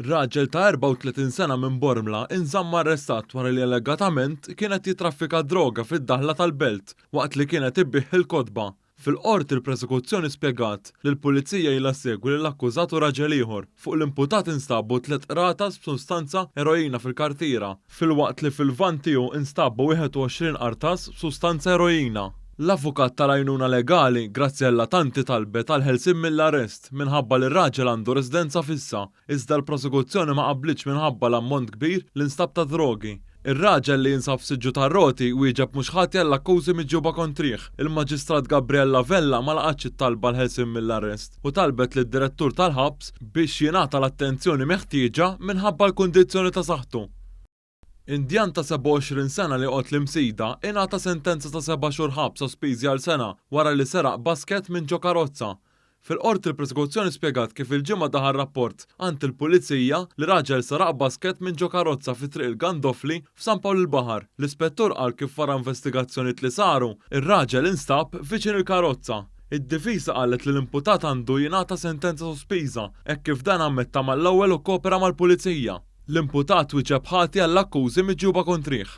Raġel ta' 34 sena minn Bormla inżamm arrestat wara li allegatament kien qed jittraffika d-droga fid-daħla tal-Belt waqt li kien qed ibigħ il-kotba. Fil-Qorti l-Prosekuzzjoni spjegat li l-Pulizija ilha ssegwi lill-akkużat u raġel ieħor. Fuq l-imputat instabu tlett qratas b'sustanza eroina fil-kartiera, filwaqt li fil-vann tiegħu instabu 21 qartas b'sustanza eroina. L-avukat tal-għajnuna legali, Graziella Tanti talbet għall-ħelsien mill-arrest minħabba li r-raġel għandu residenza fissa, iżda l-prosekuzzjoni ma qablitx minħabba l-ammont kbir li nstab ta' drogi. Ir-raġel li jinsab f'siġġu tar-roti wieġeb mhux ħati għall-akkużi miġjuba kontrih. Il-Maġistrat Gabriella Vella ma laqgħetx it-talba għall-ħelsien mill-arrest u talbet lid-direttur tal-ħabs biex jingħata l-attenzjoni meħtieġa minħabba l-kundizzjoni ta' saħħtu. Indjan ta' 27 sena li joqgħod l-Imsida ingħata sentenza ta' seba' xhur ħabs sospiżi għal sena wara li seraq basket minn ġo karozza. Fil-Qorti l-Prosekuzzjoni spjegat kif il-Ġimgħa daħal rapport għand il-Pulizija li raġel saraq basket minn ġo karozza fi Triq il-Gandofli f'San Pawl il-Baħar. L-Ispettur qal kif wara investigazzjonijiet li saru, ir-raġel instab viċin il-karozza. Id-difiża qalet li l-imputat għandu jingħata sentenza sospiża hekk kif dan ammetta mal-ewwel u kkopera mal-Pulizija. L-imputat wieġeb ħati għall-akkużi miġjuba kontrih.